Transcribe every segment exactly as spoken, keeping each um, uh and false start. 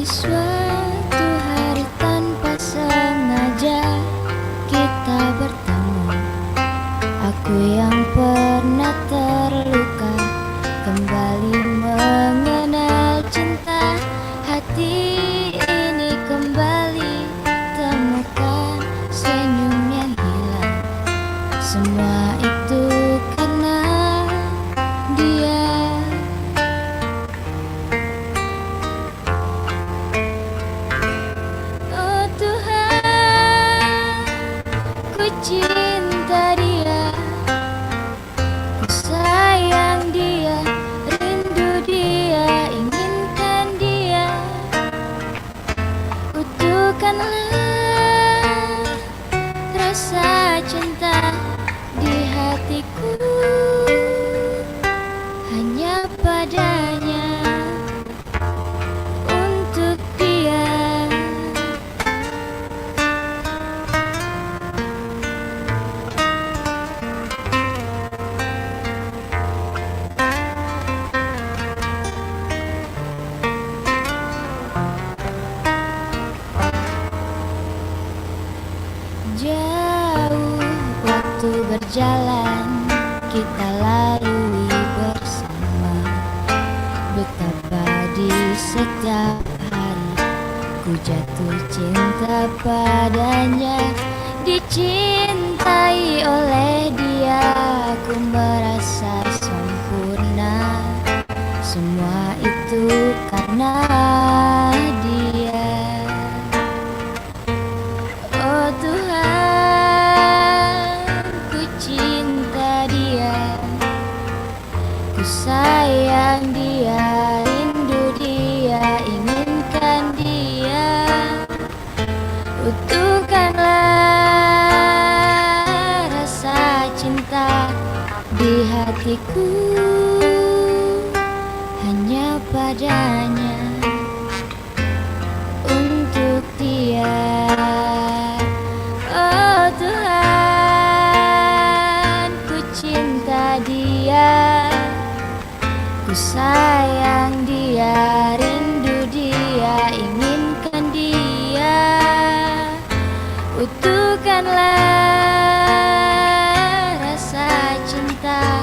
Suatu hari tanpa sengaja kita bertemu. Aku yang pernah terluka kembali mengenal cinta. Hati ini kembali temukan senyum yang hilang. Semua itu karena dia. Oh Tuhan, ku cinta dia, ku sayang dia, rindu dia, inginkan dia. Butuhkanlah rasa cinta di hatiku, hanya padanya, untuk dia. Jauh waktu berjalan, kita lalui bersama. Betapa di setiap hari ku jatuh cinta padanya. Dicintai oleh dia, ku merasa sempurna. Semua itu karena dia. Oh Tuhan, ku cinta dia, ku sayang dia, rindu dia, inginkan dia. Butuhkanlah rasa cinta di hatiku, hanya padanya, untuk dia. Oh Tuhan, ku cinta dia, ku sayang dia, rindu dia, inginkan dia. Butuhkanlah rasa cinta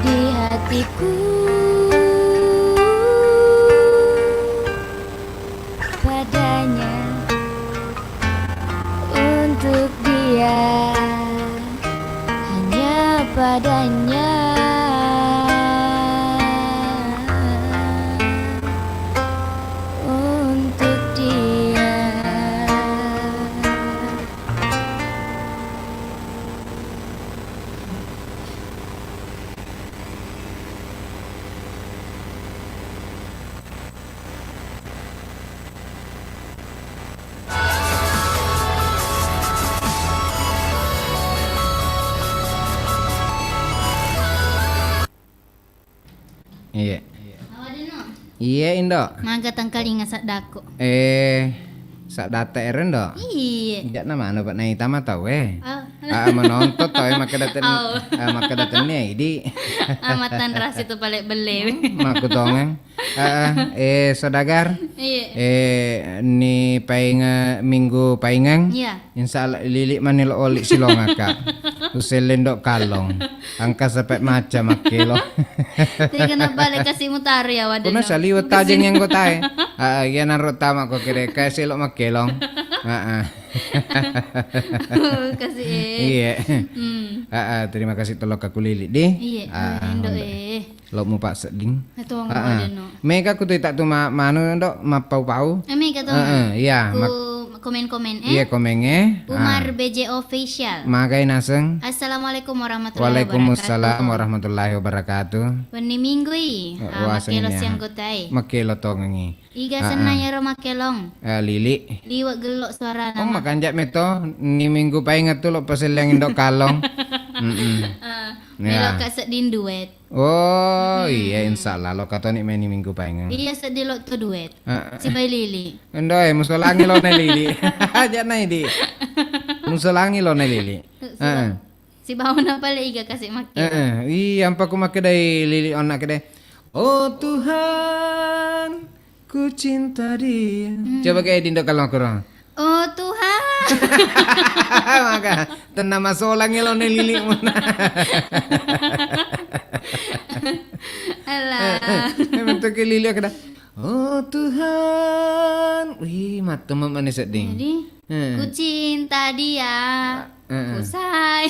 di hatiku padanya, untuk dia, hanya padanya, untuk dia. Iya. Iya, Indo. Maga tangkalinga saddako. Eh, saddata ero, Indo? Iya. Ja'na mano, Pak, naita ma tau, eh. Oh. Ah, menonton tau, eh, makkeda ten-, Oh. Ah, makkeda tennia idi. Ah, matanrasi tu pale belle. Makkutongeng. Ah, ah, eh, saudagar. Iya. Eh, ni painge-, minggu paingeng. Iya. Insya Allah, Lili mani lo oli silongaka. Uselleng do kallong. Angka sepe maca makkelo. Tega na bale kasi mutaro ya wadena. Kuna saliwet tajeng yang kotae. Ah, iya naro tama ko kere kae selo makkelong. Ah, ah. Kasi, eh. Iya. Hmm. Ah, ah, terima kasih tolo ka ku Lili di. Iya, Ah, ah, Indo, Indo. Eh. Lo mu pak sedding. Itu Ah, ah. Mega ku tu ita tu ma-, manu do mappau-pau. Eh, mega tu. Ah, ah, iya, Ku mak- komen-komen, eh. Iya, komen, eh. Umar Ah. B J Official. Magai naseng. Assalamualaikum warahmatullahi Waalaikumsalam wabarakatuh. Warahmatullahi wabarakatuh. Wenni minggu i. Eh, Ah, wah, makkelo sennia. Siang kotae. Makkelo tongengi. Iga Ah, senna ah. Yaro makkelong. Eh, Lili. Liwe gello suarana. Oh, ma- makanja meto ni minggu painget tu lo paselliang indo kalong. Mm-mm. Ah, Ya. Melo ka sedding duet. Oh, Mm-mm. Iya, insya Allah lo katoni meni minggu painget. Iya, seddi lo tu duet. Ah. Sibai Lili. Endo, eh, musolangi lo ne Lili. Aja na idi. Musolangi lo ne Lili. Siba-, Ah. Sibawa na pale iga kasi makke. Eh, eh. Iya, ampa ku makke dai Lili onna kede. Oh Tuhan, Ku cinta dia. Hmm. Coba ke Dindo kalau aku. Oh Tuhan. Maka tenna masolang lo ne lili muna. Alah. Eh, eh, bentuk lili aku dah. Oh Tuhan. Wih, mata mama ni sedih. Jadi, eh. Ku cinta dia. Heeh. Kusai.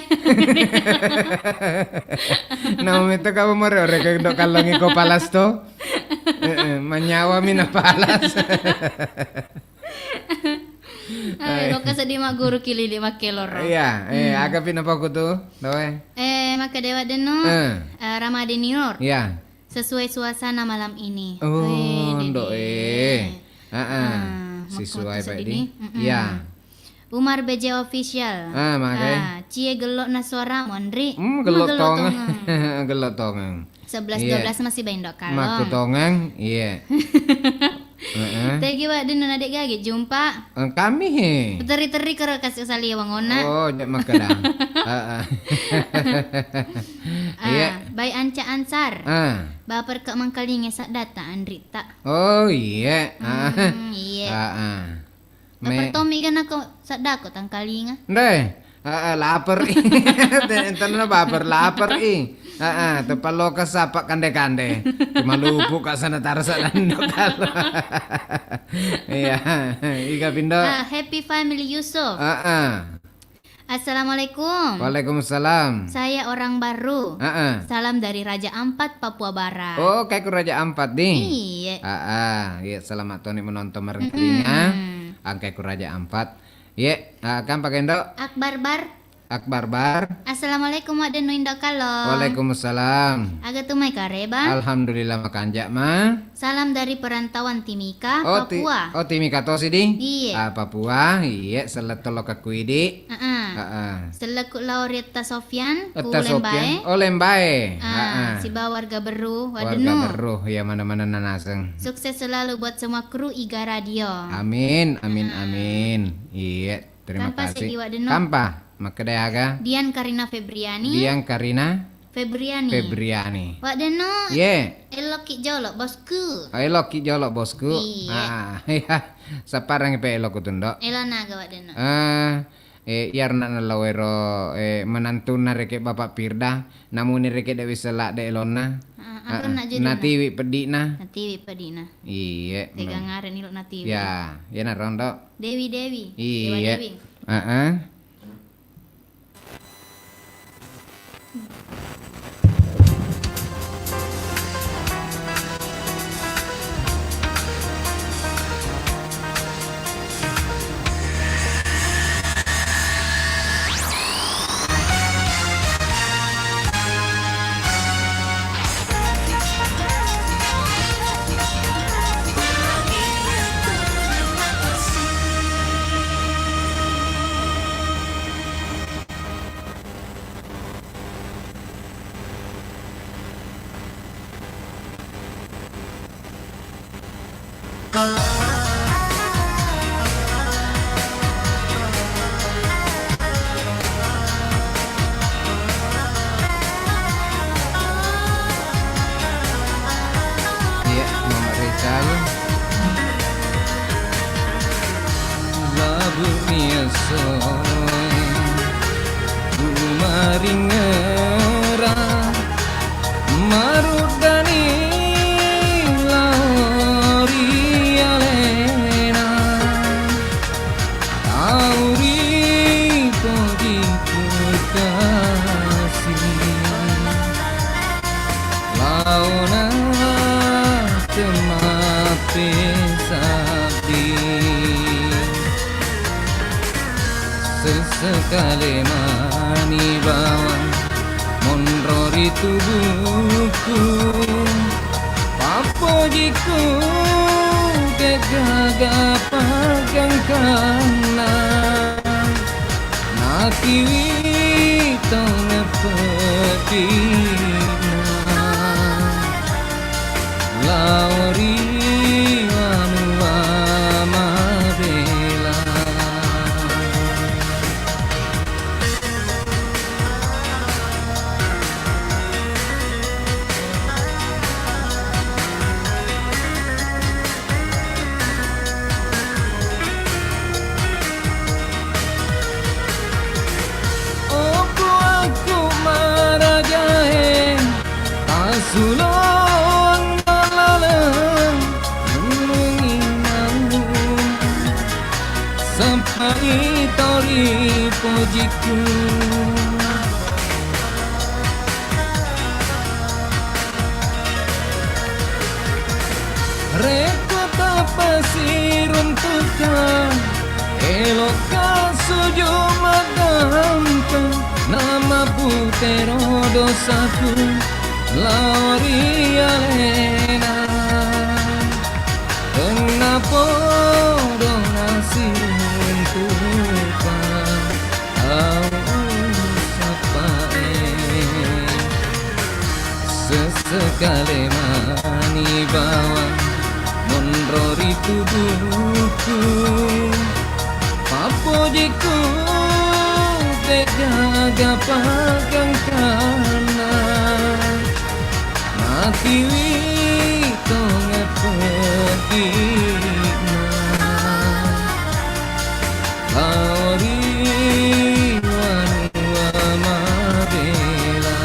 Naung itu kamu more ore ke dok kalongi ko palas to. Heeh, manyawa mina palas. Ayo, kok sedih mak guru kilili makke loro. Iya, eh, hmm. Aga pina poku tu, doe. Eh, maka dewa deno. Eh. Eh, Ramadeni Nur. Iya. Sesuai suasana malam ini. Oh, wih, ndok, dede. Eh. Heeh. Ah, sesuai makko tu baik sedih di. Ni. Mm-mm. Iya. Umar B J Official. Ah, magai. Ah, cie gello'na suaramu, Andri. Hmm, gello' tongeng. Gello' tongeng. Sebelas dua belas masih bae ndok kalong. Makku tongeng, iya. Heeh. Tegi wa' dino na de' gagi jumpa. Eh, kami he. Teri-teri kero kasih sali wangona. Oh, nyak makkeda. Heeh. Iya. Ah, bai Anca Ansar. Ah. Baper ke mangkalinge saddatta Andri ta. Oh, iya. Ah. Hmm, iya. Heeh. Me- Tapertomi kan aku sadako tangkalinga. Ndai, heeh, lapar i. Te-, tenna baper, lapar i. Heeh, tepalloka sapa kande-kande. Cuma lupu ka sana tara sadando kalo. Iya, iga pindo. Ah, Happy Family Yusuf. Heeh. Assalamualaikum. Waalaikumsalam. Saya orang baru. Heeh. Salam dari Raja Ampat, Papua Barat. Oh, kayak ku Raja Ampat di. Iya. Heeh, iya, selamat toni menonton merengkalinya. Mm-mm. Angkai ku Raja Ampat. Ye, ah, kan pakai Indo? Akbar Bar. Akbar Bar. Assalamualaikum, Wadden Indo Kallong. Waalaikumsalam. Aga tu mai kareba? Alhamdulillah, makanja ma. Salam dari perantauan Timika, oh, ti-, Papua. Oh, Timika to sidi? Iye. Ah, Papua, iye, sellet tolo ke kuidi. Heeh. Heeh. Selleku lao ri Etta Sofian, ku Etta Sofian. Lembae. Oh, Lembae. Ah, heeh. Sibawa warga Beru, Wadden. Warga Beru, ya mana-mana nanaseng. Sukses selalu buat semua kru Iga Radio. Amin, amin, ah, amin. Iye. Terima kasih. Tampa seddi, Wadden. Tampa. Makkeda aga? Dian Karina Febriani. Dian Karina Febriani. Febriani. Wadden. Ye. Elokki jolo, bosku. Oh, elokki jolo, bosku. Iya. Ah, iya. Sapparang pe elokku tundo. Elo naga, Wadden. Eh, eh, iyarna nalawero, eh, menantunna reke Bapak Firda, namuni reke Dewi Selak de elonna. Ah, ah, natiwi peddi'na. Natiwi peddi'na. Iye. Tega ngareni lo natiwi. Ya, ya narondo. Dewi, Dewi. Iya. Dewa Dewi. Heeh. Iya, Mama Rizal. Labu miasoe, umaringera, maruddani lao ri alena, tau ri poji kekasi. Laona temmappesabbi, sessekale mani bawang monro ri tubuhku, pappojikku de'gaga pagangkanna. Natiwi tongeng peddi'na lao ri wanua mabela. Asuloang laleng nunginau, sappai tori pojikku. Rekko tapasiruntukang, elokka suju maddampeng, namaputero dosaku lao ri alena. Tennapodo nasiruntukang tau sappae. Sesekale mani bawang monro ri tubuhku. Pappojikku de'gaga pagangkanna. Matiwi tongeng peddi'na. Lao ri wanua mabela.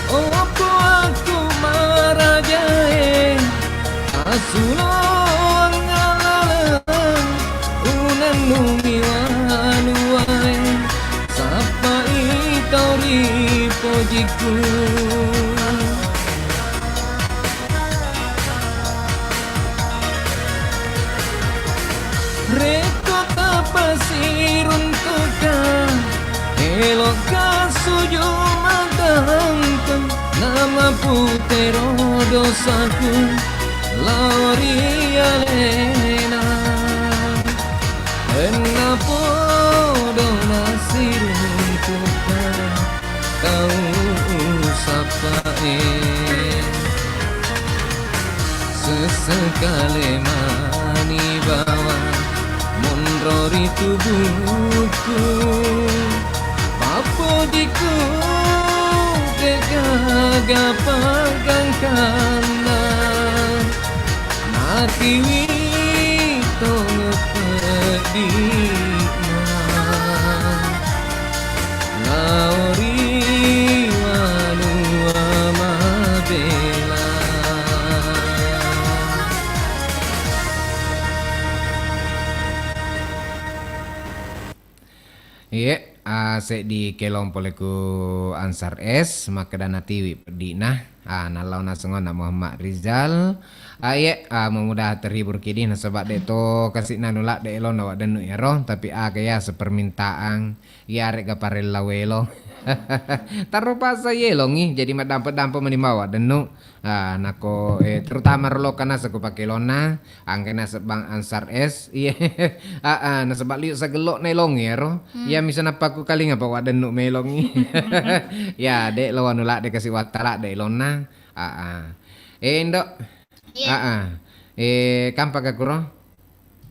Oppo aku marajae, asuloang alaleng, unennungi wanuae, sappai tau ri pojikku. Rekko tapasiruntukang, elokka suju maddampeng, namaputero dosaku lao ri alena. Ennapodo nasiruntukang tau sappae. Sesekale mani bawang monro ri tubuhku. Pappojikku de'gaga pagangkanna. Matiwi tongeng peddi'na. Lao ri wanua mabela. Iye, ah, seddi kelong pole ku Ansar S, makkeda natiwi peddi'na. Ah, nallau naseng onna Muhammad Rizal. Ah, iye, ah, mudah-mudahan terhibur kidi nasaba de' to kasi'na nu ladde elona Wak Dennu iyaro, tapi aga yaseng permintaan, iyarega parellau elong. Tarro pasa yelongi, jadi maddampe-dampe mani mawa Wak Dennu. Ah, nako, eh, terutama ro lokka naseng ku pake elonna, angke naseng Bang Ansar S, iye. Ah, ah, nasaba liu sagello na elong iyaro. Hmm. Iya misa nappa ku kalinga pa Wak Dennu melongi. Ya, de' lo anu ladde kasi watta ladde elonna. Ah, ah. Eh, Indo. Iya. Ah, ah. Eh, kampa ga kuro?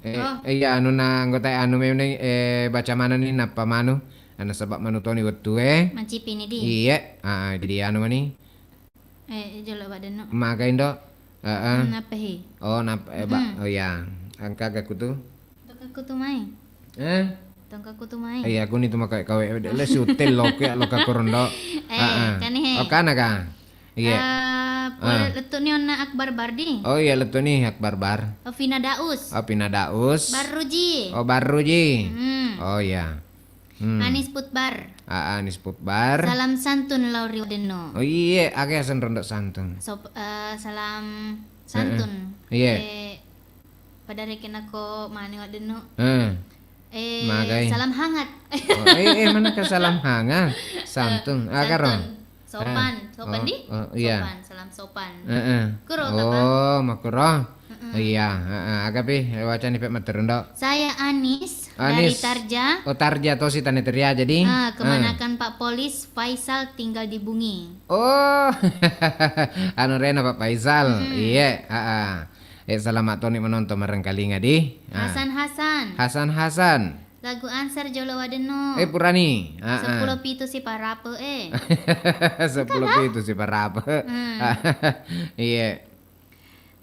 Eh, oh. Iya, anuna anggota anu memang, eh, baca mana nih, nappa manu? Nasaba manu toni wettue. Mancipini di. Iya, ah, ah, jadi anu mani. Eh, jolo Wak Dennu. Maga Indo? Heeh. Hmm, nappa hi? Oh, nap-, eh, ba-, hmm. Oh iya. Engka ga kutu? Tongka kutu mai. Eh? Tongka kutu mai. Iya, kuni tu maka kawe, de' le sutel lo ke lo ka korondo. Eh, heeh. Kani he. Oh, kana ka? Iya. Eh, pole ah. Lettu ni onna Akbar Bardi. Oh iya, lettu ni Akbar Bar. Ovina Daus. Ovina Daus. Barruji. Oh, Barruji. Hmm. Oh iya. Hmm. Anis Putbar. Ah, Anis Putbar. Salam santun lao ri Wak Dennu. Oh iye, aga yaseng rondo santun? Sop-, eh, salam santun. Heeh. Iye. Eh, pada rekena ko mani Wak Dennu. Heeh. Eh, magai. Salam hangat. Oh, eh, eh, mana ke salam hangat? Santun. Eh, ah, karo. Santun. Sopan, ah, sopan oh, di? Oh, iya. Sopan, salam sopan. Heeh. Kuro, oh, makuro. Heeh. Iya, heeh. Aga pi, wacani pe matteru, Ndo. Saya Anis, Anis dari Tarja. Oh, Tarja tosi tane Tarja jadi. Ah, kemanakan Pak Polis Faisal tinggal di Bungi. Oh. Anu rena Pak Faisal. Hmm. Iya, heeh. Eh, selamat toni menonton marengkalinga di. Ah. Hasan Hasan. Hasan Hasan. Lagu Ansar jolo Wadenno. Eh, purani. Ah, ah. Seppulo pitu siparape, eh. Seppulo pitu siparape. Hmm. Iya.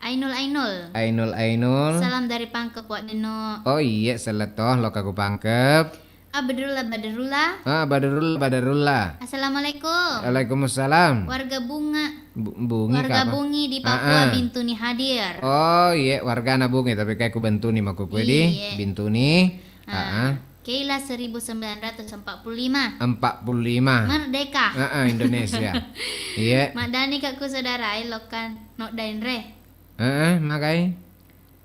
Ainul, Ainul. Ainul, Ainul. Salam dari Pangkep, Wadenno. Oh, iya, selletto, loka ku Pangkep. Abdullah, Badrullah. Ah, Badrullah, Badrullah. Assalamualaikum. Waalaikumsalam. Warga Bunga. Bu-, Bungi Warga kapa? Bungi di Papua, ah, ah. Bintuni hadir. Oh, iya, wargana Bungi, tapi kayak ku Bentuni mako kue di. Iya. Bintuni. Ah, ah. Keila seribu sembilan ratus empat puluh lima. Empat puluh lima. Merdeka. Ah, ah, Indonesia. Iya. Maddani ka ku saudara, eh, lokka no daenre. Ah, ah, magai.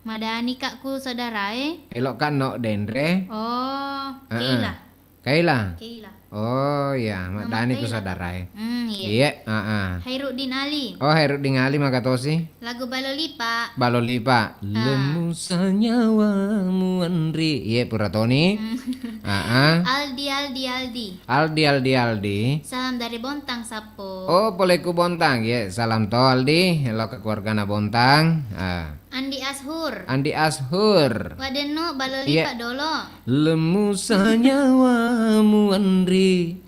Madani ka ku saudara, eh. Elokka no denre. Oh, ah, ah. Keila. Kaila? Keila. Oh, iya, maddani ku saudara, eh. Hmm, iya. Iya, ah, ah. Hairuddin Ali. Oh, Hairuddin Ali, makatosi. Lagu Balo Lipa. Balo Lipa. Ah. Lemmu sanyawamu, Andri. Iya, pura toni. Hmm. Ah, ah. Aldi, Aldi, Aldi. Aldi, Aldi, Aldi. Salam dari Bontang, Sappo. Oh, poleku Bontang. Iya, salam to, Aldi. Lo ke keluargana Bontang. Ah. Andi Ashur. Andi Ashur. Wadenno, Balo Lipa dolo. Iya. Lemmu sanyawamu, Andri,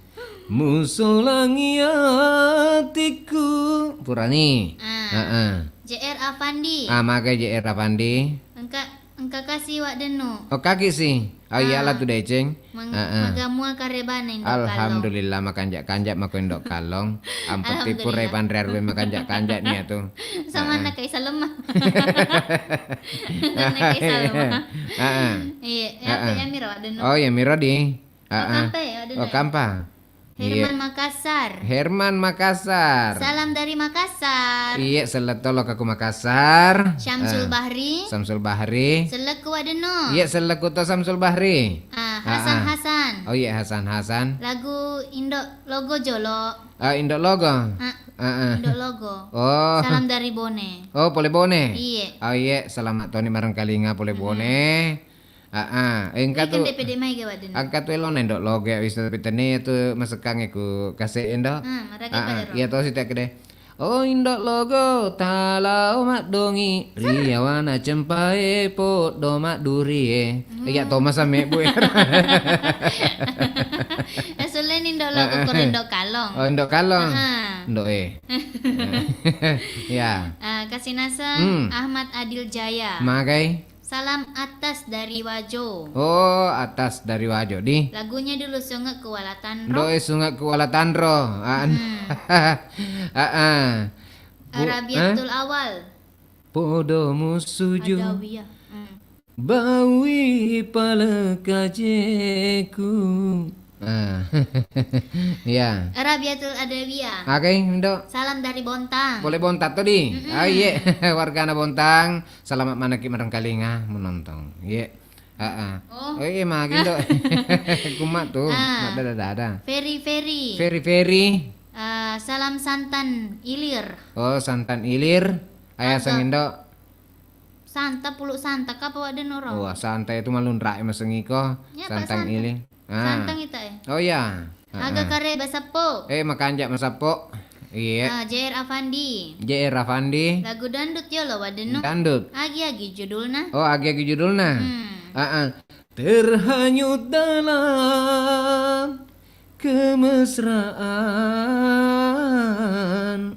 musolangi atiku. Purani. Ah. Heeh. J R Afandi. Ah, maga J R Afandi. Engka, engka kasi Wadenno. Oh, kaki si. Oh, iyalah tu deceng. Mang-, heeh. Maga mua karebana Indo Kallong. Alhamdulillah, makanja-kanja mako Indo Kallong. Ampeti pura panrearwe makanja-kanja nia tu. Sama heeh. Anak Kaisa lemah. Anak Kaisa lemah. Heeh. Iya, ya, heeh. Apa ya, Miro, Wadenno. Oh, ya, Miro di. Oh, heeh. Kampa ya, Wadenno. Oh, kampa. Herman, iya. Makassar. Herman Makassar. Salam dari Makassar. Iya, selletto lo kaku Makassar. Syamsul, eh, Bahri. Syamsul Bahri. Selleku Wadenno. Iya, selleku to Syamsul Bahri. Ah, Hasan, ah, ah. Hasan. Oh iya, Hasan, Hasan. Lagu Indo Logo jolo. Ah, Indo Logo? Ah, ah, ah. Indo Logo. Oh. Salam dari Bone. Oh, pole Bone? Iya. Oh iya, selamat toni marengkalinga pole, mm-mm, Bone. Ah, ah. Eh, engka tu, pede mai ge Wadenno. Engka tu elona Indo Logo ya, wis tapi tenia tu masekange ku kase Indo. Ah, maraga, ah, ah, pada ro. Iya to sita kede. Oh, Indo Logo, talao maddongi, riawana cempae poddo maddurie. Hmm. Iya to masa mebbu ya. Eh, sulle ni Indo Logo, ah, ah, koro Indo Kallong. Oh, Indo Kallong. Ah, ah. Indo e. Ya. Ah, kasi naseng, hmm, Ahmad Adil Jaya. Magai? Salam atas dari Wajo. Oh, atas dari Wajo, di. Lagunya dulu Sunge Kuala Tanro. Doe Sunge Kuala Tanro. Ah, hmm. Ah, ah. Bu-, Rabiatul, eh? Awal. Podo musuju. Adawiyah. Hmm. Baui palekajeku. Ah. Iya. Rabiatul Adawiyah. Oke, Indo. Salam dari Bontang. Boleh Bontang to, di? Mm-mm. Ah, iye. Wargana Bontang. Selamat manekki marengkalinga menonton. Iye. Heeh. Oh. Oh, iye, magi, Indo. Kuma tu. Ah. Madada-dada. Ferry, Ferry. Ferry, Ferry. Ah, salam santan ilir. Oh, santan ilir. Ayaseng, Indo. Santa, pulu santa, kapa Wadenno ro? Wah, santa itu malunra e maseng iko. Ya, Pak, santang santa. Ili. Ah. Santang ita e. Oh iya. Aga, heeh, kareba Sappo. Eh, makanja masappo. Iya. Ah, J R Afandi. J R Afandi. Lagu dangdut yolo Wadenno. Dangdut. Agi-agi judulna. Oh, agi-agi judulna. Hmm. Heeh. Terhanyut dalam kemesraan.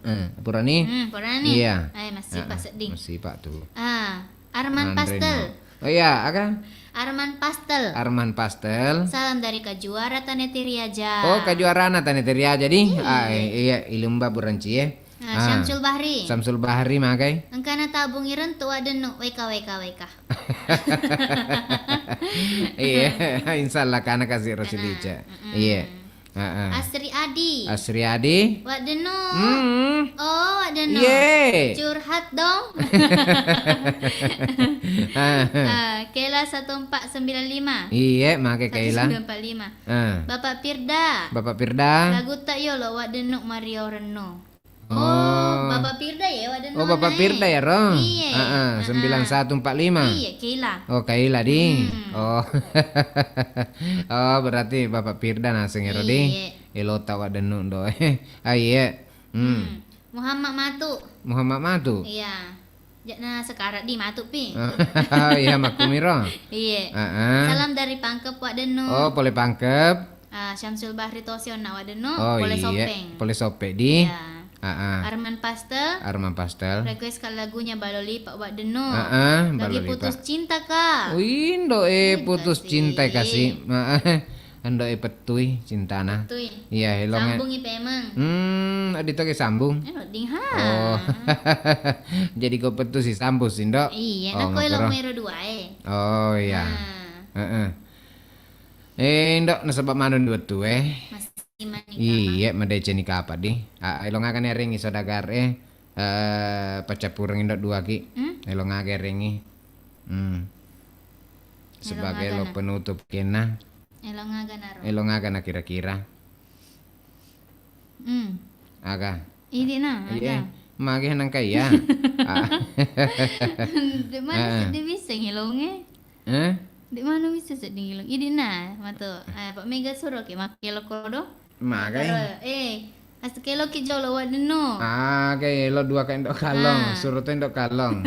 Eh, purani? Hmm, purani. Iya. Eh, masih, ah, pas sedih. Masih, Pak, tuh. Ah, Arman Pastel. Oh iya, aga? Arman Pastel. Arman Pastel. Salam dari Kajuara Tanetiriaja. Oh, Kajuarana Tanetiriaja, di? Iya. Ah, iya, ilumba buranci, ya. Nah, ah. Syamsul Bahri. Syamsul Bahri, magai? Engkana tabungi rentu Wadenno, weka, weka, weka. Iya, insya Allah kana kasi Rosilica. Mm-mm. Iya. Heeh. Asri Adi. Asri Adi. Wadenno. Mm. Oh, Wadenno. Iye. Curhat dong. Ah. Ah, Kela satu empat sembilan lima. Iye, make Kela. Satu sembilan empat lima. Ah. Bapak Pirda. Bapak Pirda. Lagutta yolo Wadenno Mario Renno. Oh, oh. Bapak Pirda ya, Wadenno. Oh, Bapak Pirda ya, ro? Iya. Heeh, heeh. Sembilan satu empat lima. Iya, Kela. Oh, Kaila, di. Hmm. Oh. Oh, berarti Bapak Pirda naseng ero, di. Iya. Elota Wadenno do. Ah, iya. Hmm. Hmm. Muhammad Matu. Muhammad Matu. Iya. Ja'na sekarang di matu pi. Iya, makkumiro. Iye. Heeh. Salam dari Pangkep, Wak Dennu. Oh, pole Pangkep. Ah, Syamsul Bahri tosi onna Wak Dennu, oh, pole iye. Soppeng. Pole Soppeng di. Iya. Heeh. Arman Pastel. Arman Pastel. Request ka lagunya Balo Lipa, Wak Dennu. Heeh, Balo Lipa. Lagi putus cinta, Kak. Wih, indo e, putus cinta kasih. Heeh. Ando e pettui cintana. Pettui. Iya, elongnge. Sambungi pemeng. Hmm, adi toke sambung. Eh, wedding ha. Oh. Jadi ko pettu si sambung si, Ndok? Iya, oh, nako elong mero dua e. Oh, iya. Nah. Heeh. Eh, Ndok, nasaba maneng di wettu e. Masih mani. Iya, madeceng ni kapa di. Ah, elong aga ni arengi saudagar e. Eh, paccappureng, Ndok, dua ki. Hmm? Elong aga arengi. Hmm. Sebagai elong aga lo penutup kena. Elong aga naro. Elong aga na kira-kira. Hmm. Aga. Idi na, iya. Aga. Mage nangka iya. Ah. De mana seddi bisa ngilonge? Eh? De mana bisa seddi ngilong? Idi na, matu. Ah, Pak Mega suruh ke makke lo kodo. Magai. Eh, astu keloki jolo Wak Dennu. Ah, ke lo dua ka Ndok Kalong, ah. Suruh tu Ndok Kalong.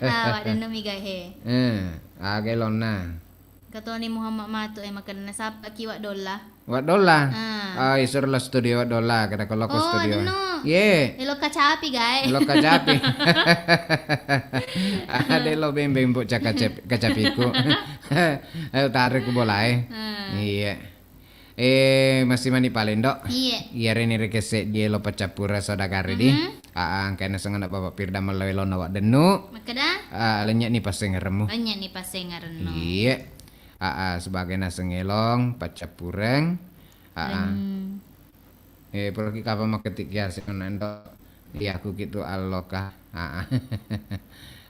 Ah, Wak Dennu miga he. Eh, aga elonna. Katoni Muhammad matu e, makenna sapa ki Wak Dolla. Wak Dolla? Ah. Ah, isuro lo studio Wak Dolla, kada ko loko studio. Oh, Wak Dennu. Ye. Elo kacapi gae. Elo kacapi. Ada lo beng-beng bu cakacep-, kacapiku. Ayo tarik ku bola e. Ah. Iya. Eh, masih mani pale, Ndok? Iya. Iya, reni rekese di elo paccappura saudagar di. Mhm. Ah, ah, engka naseng anak Bapak Firda mello elona Wak Dennu. Makkeda? Ah, lennye ni passengeremmu. Lennye ni passengerenno. Iya. Ah, ah, sebagai naseng elong paccappureng. Ah, ah. Len- Eh, puraki kapa makketik ya sing anak, Ndok? Iya, aku gitu alloka. Ah, ah.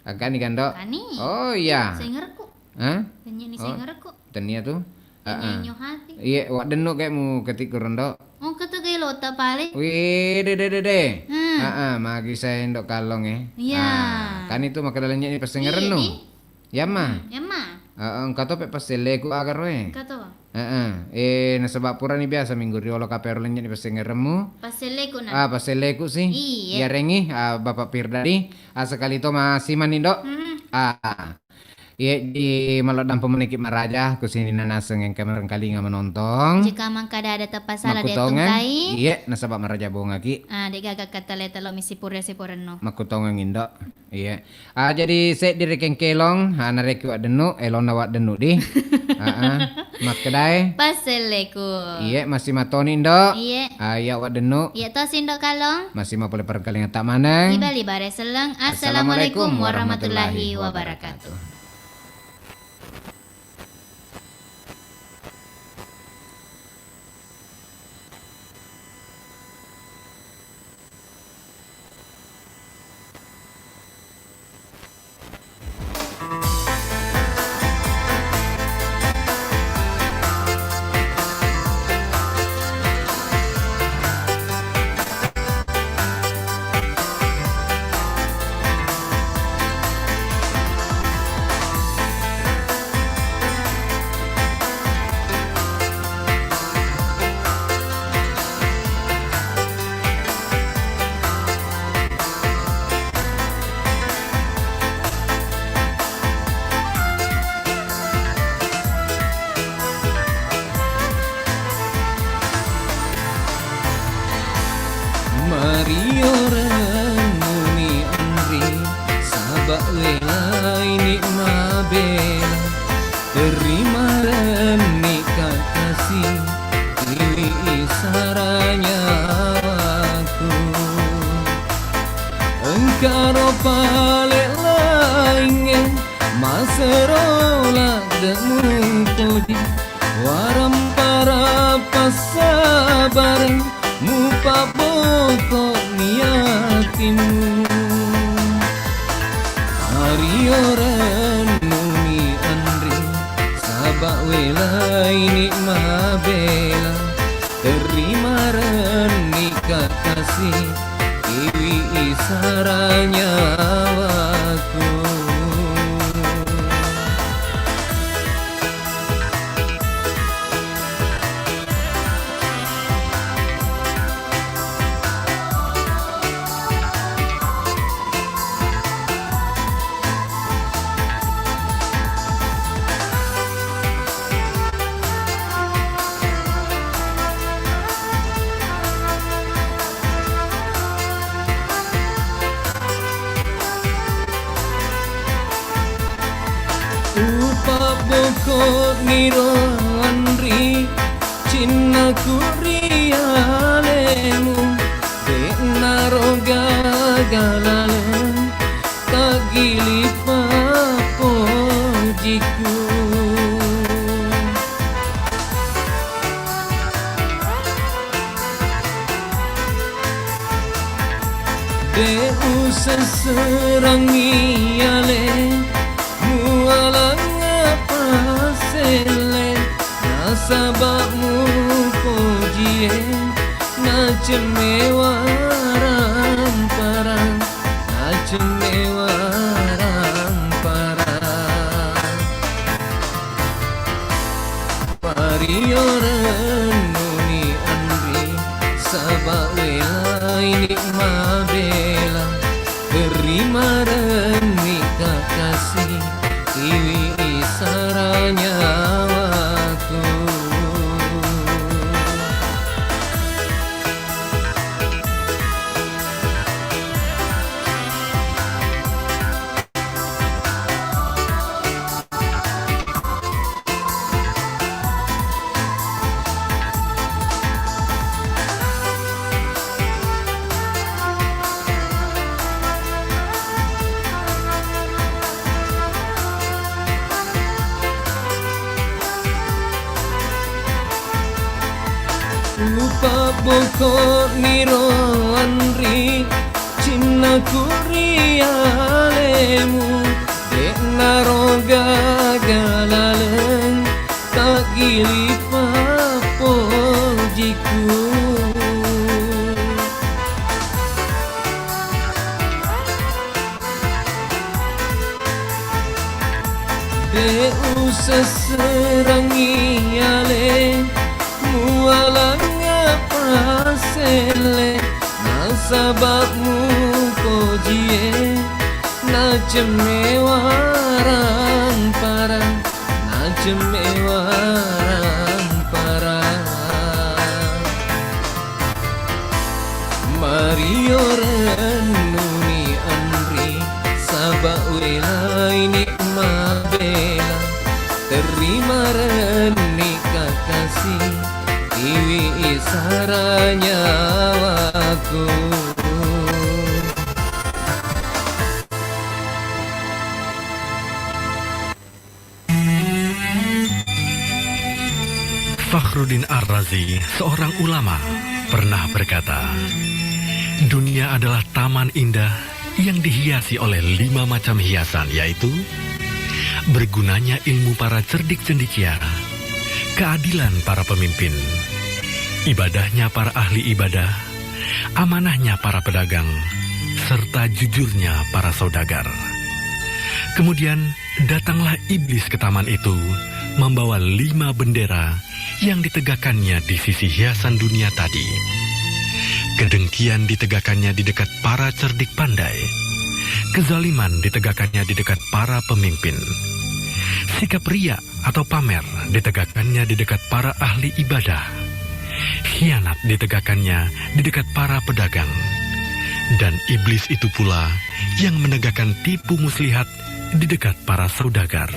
Agani kan, Ndok? Kani. Oh, iya. Sengerku. Hah? Tanya ni oh, sengerku. Tania tu? Tanya ah, ah. Nyo hati. Iya, Wak Dennu kayak mu ketik kurang, Ndok. Oh, kata gaya lota pale. Wih, de, de, de, de. Hmm. Ah, ah, magi saya Ndok Kalong e. Iya. Ah, kan itu maka dalamnya ini passengerennu. Iya, ni. Yamma? Hmm, yamma. Heeh, engka to pe passelleku aga roe. Engka to. Heeh. Eh, nasaba purani biasa minggu riolo kapero lennye ni passengeremmu. Passelleku na. Ah, passelleku si. Iya. Yarengi, ah, Bapak Firda di. Ah, sekali to masih mani, Ndok. Hmm. Ah. Iya, di malodampo meniki maraja, kusini nanaseng engka merengkalinga menontong. Jika mangkada ada tepasala de tungkai. Iya, nasaba maraja bongaki. Ah, de gaga kata le telo misi pura sipurenno. Makkutongeng, Ndok. Iya. Ah, jadi seddi rekeng kelong, ah, narekki Wak Dennu, elonna Wak Dennu di. Heeh. Makkedae. Passelleku. Iya, masih matoni, Ndok. Iya. Ah, iya, Wak Dennu. Iya, tosi, Ndok Kalong. Masih mapole perkalingan tak maneng. Ibali bare selleng. Assalamualaikum warahmatullahi wabarakatuh. Mario rennuni anri, saba welaini mabela. Terima renni kakasi, iwi isara nyawaku. Engkaro pale laingnge, masero ladde mupoji, warampara passabareng, mupabboko niatimmu. Mario rennuni anri, saba welaini mabela. Terima renni kakasi, iwi isara nyawaku. Niro anri cinnaku ri alemu, de'naro gaga laleng taggili pappojiku. De' usesserangngi ale mualanga paselle, nasaba' mupojie nacemme warang-parang, nacemme warang-parang. Mario rennuni anri, saba' welaini mabela. Terima renni kakasi, iwi isara nyawaku. Upabbokoni ro anri, cinnaku ri alemu, de'naro gaga laleng taggili pappojiku. De' usesserangngi ale mualanga paselle, nasaba' mupojie nacemme warang-parang, nacemme warang-parang. Mario rennuni anri, saba' welaini mabela. Terima renni kakasi, iwi isara nyawaku. Fakhruddin Ar-Razi, seorang ulama, pernah berkata, "Dunia adalah taman indah yang dihiasi oleh lima macam hiasan, yaitu bergunanya ilmu para cerdik cendekia, keadilan para pemimpin, ibadahnya para ahli ibadah, amanahnya para pedagang, serta jujurnya para saudagar." Kemudian, datanglah iblis ke taman itu, membawa lima bendera yang ditegakkannya di sisi hiasan dunia tadi. Kedengkian ditegakkannya di dekat para cerdik pandai. Kezaliman ditegakkannya di dekat para pemimpin. Sikap riya atau pamer ditegakkannya di dekat para ahli ibadah. Khianat ditegakkannya di dekat para pedagang. Dan iblis itu pula yang menegakkan tipu muslihat di dekat para saudagar.